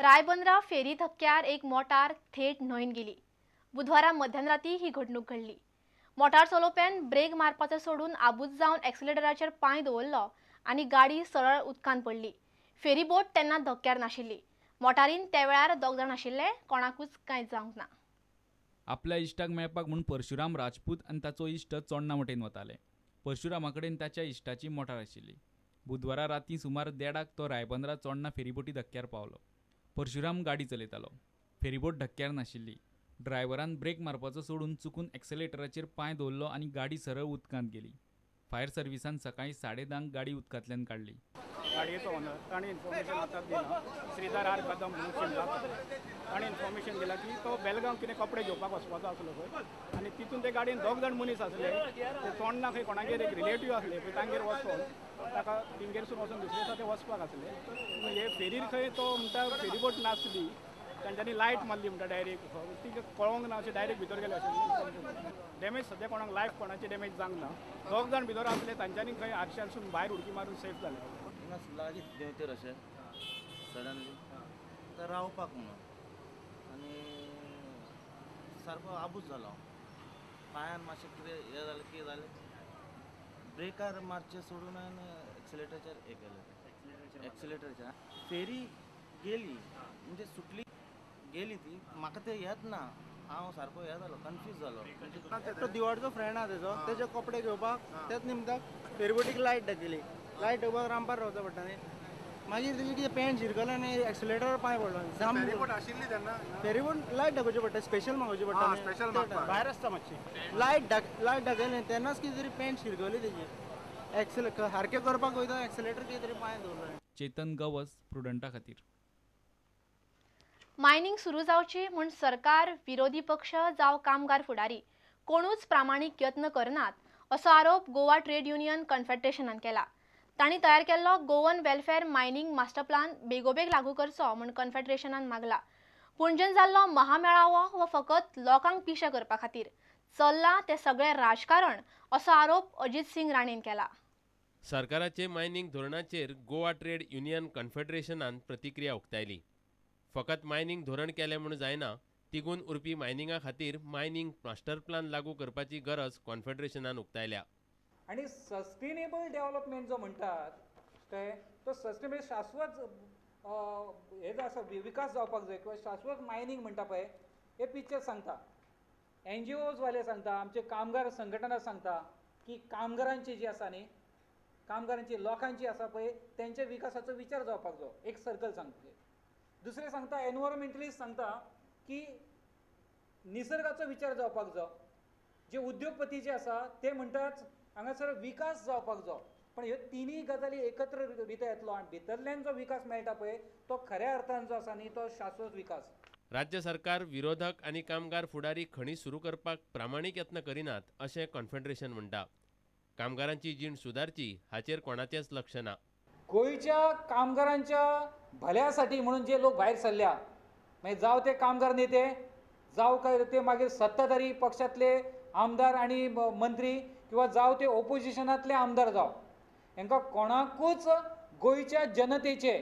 रायबंदरा फेरी धक्क्यार एक मोटार थेट न्हंयन गेली. बुधवारा मध्यानराती ही घडणूक घडली. मोटार चलोवप्यान ब्रेक मारपाचो सोडून आबूज जावन एक्सिलेटराचेर पांय दवरलो आनी गाडी सरळ उदकांत पडली. फेरी बोट तेन्ना धक्क्यार नाशिल्ली. मोटारीन त्या वेळार दोग जाण आशिल्ले, कोणाकूच कांय जावंक ना. आपल्या इश्टाक मेळपाक म्हूण परशुराम राजपूत आनी ताचो इश्ट चोडणा वटेन वताले. परशुरामा कडेन ताच्या इश्टाची मोटार आशिल्ली. बुधवारा राती सुमार 1:30 तो रायबंदरा चोडणा फेरीबोटी धक्क्यार पावलो. परशुराम गाडी चलयतालो. फेरीबोट धक्क्यार नाशिल्ली. ड्रायव्हरान ब्रेक मारपाचो सोडून चुकून एक्सेलेटराचेर पांय दवरलो आनी गाडी सरळ उदकांत गेली. फायर सर्विसान सकाळीं 10:30 गाडी उदकांतल्यान काडली. गाडयेचो ओनर ताणें इन्फॉर्मेशन आतां दिलां, श्रीधर आर कदम म्हणून शिमला, ताणें इन्फॉर्मेशन दिलां की तो बेलगांव कितें कपडे घेवपाक वचपाचो आसलो खंय आनी तितून ते गाडयेन दोग जाण मनीस आसले. ते चोडणा खंय कोणागेर एक रिलेटीव आसले पळय तांगेर वचोन ताका तिंगेरसून वचोन दुसरे दिसा ते वचपाक आसले. हे फेरीर खंय तो म्हणटा फेरीबोट नासली, तांच्यांनी लायट मारली म्हणटा डायरेक्ट, ती कळोंक ना अशें डायरेक्ट भितर गेले अशें. डॅमेज सद्या कोणाक लायफ कोणाची डॅमेज जावंक ना. दोग जाण भितर आसले तांच्यांनी खंय आरशांसून भायर उडकी मारून सेफ जाले. लागींच देंवतेर अशें सडनली तर रावपाक म्हणून आनी सारको आबूज जालो. पांयान मातशें कितें हें जालें कितें जालें, ब्रेकार मारचें सोडून हांवें एक्सिलेटराचेर हें केलें. एक्सिलेटराचेर फेरी गेली म्हणजे सुटली गेली ती, म्हाका तें येत ना, हांव सारको हें जालो, कन्फ्यूज जालो. तो दिवाडचो फ्रेंड आहा तेजो, तेजे कपडे घेवपाक त्याच निमताक फेरीबोटीक लायट दाखयली. लायट घेवपाक रांपार रावचो पडटा न्ही, मागीर तेजी कितें पॅन्ट शिरकलें आनी एक्सिलेटरार पांय पडलो. फेरीबोट आशिल्ली तेन्ना, फेरीबोट लायट दाखोवची पडटा, स्पेशल मागोवची पडटा, स्पेशल भायर आसता मातशी. लायट दाखयली तेन्नाच कितें तरी पॅन्ट शिरकली तेजी, सारकें करपाक वयता एक्सिलेटर कितें तरी पांय दवरलो. चेतन गवस, प्रुडंटा खातीर. मायनिंग सुरू जावची म्हूण सरकार, विरोधी पक्ष जावं कामगार फुडारी कोणूच प्रामाणीक यत्न करनात असो आरोप गोवा ट्रेड युनियन कन्फेडरेशनान केला. तांणी तयार केल्लो Goan welfare mining master plan बेगोबेग लागू करचो म्हूण कन्फेडरेशनान मागला. पणजेन जाल्लो महामेळावो हो फकत लोकांक पिशे करपा खातीर चल्लां तें सगळें राजकारण असो आरोप अजित सिंग राणेन केला. सरकाराचे मायनिंग धोरणाचेर गोवा ट्रेड युनियन कन्फेडरेशनान प्रतिक्रिया उक्तायली. फकत मायनिंग धोरण केलें म्हूण जायना, तिगून उरपी मायनिंगा खातीर मायनिंग मास्टर प्लान लागू करपाची गरज कॉन्फेडरेशनान उक्तायल्या. आनी सस्टेनेबल डेव्हलपमेंट जो म्हणटात ते तो सस्टेनेबल शाश्वत हे जो आसा विकास जावपाक जाय किंवा शाश्वत मायनिंग म्हणटा पळय हे पिक्चर सांगता. एनजीओज वाले सांगता, आमचे कामगार संघटना सांगता की कामगारांची जी आसा न्ही, कामगारांची लोकांची आसा पळय तेंच्या विकासाचो विचार जावपाक जाय, एक सर्कल सांगता. दुसरें सांगता एनवायरमेंटलिस्ट सांगता की निसर्गाचो विचार जावपाक जाय. जे उद्योगपती जे आसा ते म्हणटात हांगासर विकास जावपाक जाय. पण ह्यो तिनूय गजाली एकत्र रित्या येतलो आनी भितरल्यान जो विकास मेळटा पळय तो खऱ्या अर्थान जो आसा न्ही तो शाश्वत विकास. राज्य सरकार विरोधक आनी कामगार फुडारी खणी सुरू करपाक प्रामाणीक यत्न करिनात अशें कॉन्फेडरेशन म्हणटा. कामगारांची जीण सुदारची हाचेर कोणाचेंच लक्ष ना. गोंयच्या कामगारांच्या भल्यासाठी म्हणून जे लोक भायर सरल्या, मागीर जावं ते कामगार नेते, जावं काय ते मागीर सत्ताधारी पक्षांतले आमदार आनी मंत्री किंवा जावं ते ओपोजिशनांतले आमदार जावं, हांकां कोणाकूच गोंयच्या जनतेचे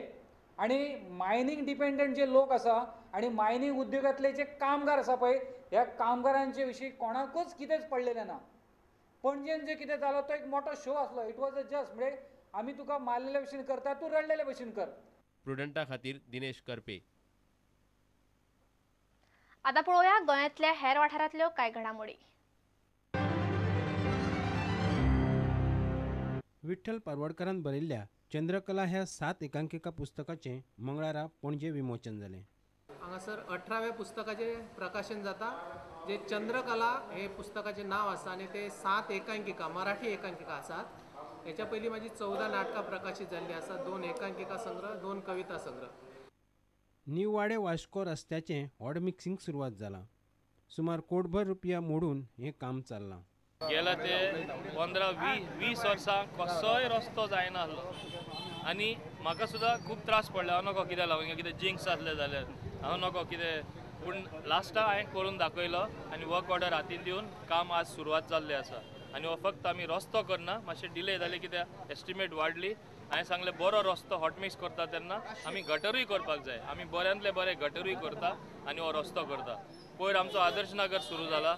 आनी मायनींग डिपेंडंट जे लोक आसा आनी मायनींग उद्योगांतले जे कामगार आसा पळय ह्या कामगारांचे विशीं कोणाकूच कितेंच पडलेलें ना. पणजेन जे कितें जालो तो एक मोठो शो आसलो. It was a just म्हणजे आमी तुका मारलेले भशेन करता, तूं रडलेले भशेन कर. प्रुडंटा खातीर दिनेश करपे. आतां पळोवया गोंयांतल्या हेर वाठारांतल्यो कांय घडामोडी. विठ्ठल पारवडकरान बरयल्ल्या चंद्रकला ह्या 7 एकांकिका पुस्तकाचें मंगळारा पणजे विमोचन जालें. हांगासर 18व्या पुस्तकाचें प्रकाशन जाता, जे चंद्रकला हे पुस्तकाचें नांव आसा आनी ते 7 एकांकिका मराठी एकांकिका आसात. हेच्या पयलीं म्हाजी 14 नाटकां प्रकाशीत जाल्लीं आसात, 2 एकांकिका संग्रह, 2 कविता संग्रह. निवाडे वास्को रस्त्याचें हॉट मिक्सिंग सुरवात जालां. सुमार कोटभर रुपया मोडून हें काम चल्लां. गेला ते 15-20 वर्सां कसोय रस्तो जायना आसलो आनी म्हाका सुद्दां खूब त्रास पडले. हांव नको कित्याक लागून कितें जिंक्स आसलें जाल्यार हांव नको कितें, पूण लास्टाक हांवें करून दाखयलो आनी वर्क ऑर्डर हातीन दिवन काम आज सुरवात जाल्लें आसा. आनी हो फक्त आमी रस्तो करना, मातशें डिले जाले कित्याक एस्टिमेट वाडली. हांवें सांगलें बरो रस्तो हॉटमिक्स करता तेन्ना आमी गटरूय करपाक जाय, आमी बऱ्यांतले बरे गटरूय करता आनी हो रस्तो करता. पयर आमचो आदर्श नगर सुरू जाला,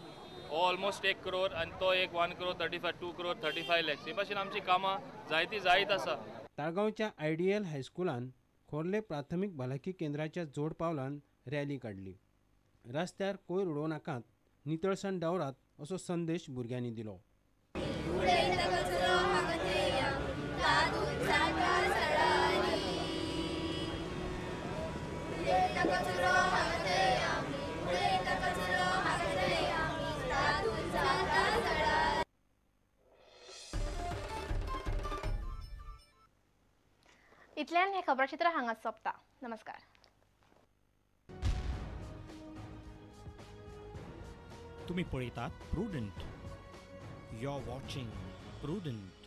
हो ऑलमोस्ट 1 करोड आनी तो एक 1 crore 35 2 crore 35 lakhs. हे भाशेन आमची कामां जायती जायत आसा. ताळगांवच्या आयडियल हायस्कुलान खोर्ले प्राथमीक भलायकी केंद्राच्या जोड पावलान रॅली काडली. रस्त्यार कोयर उडोवं नाकात, नितळसाण दवरात असो संदेश भुरग्यांनी दिलो. इतल्यान हे खबरचित्र हांगाच सोंपता. नमस्कार. तुम्ही पळयतात Prudent. You are watching Prudent.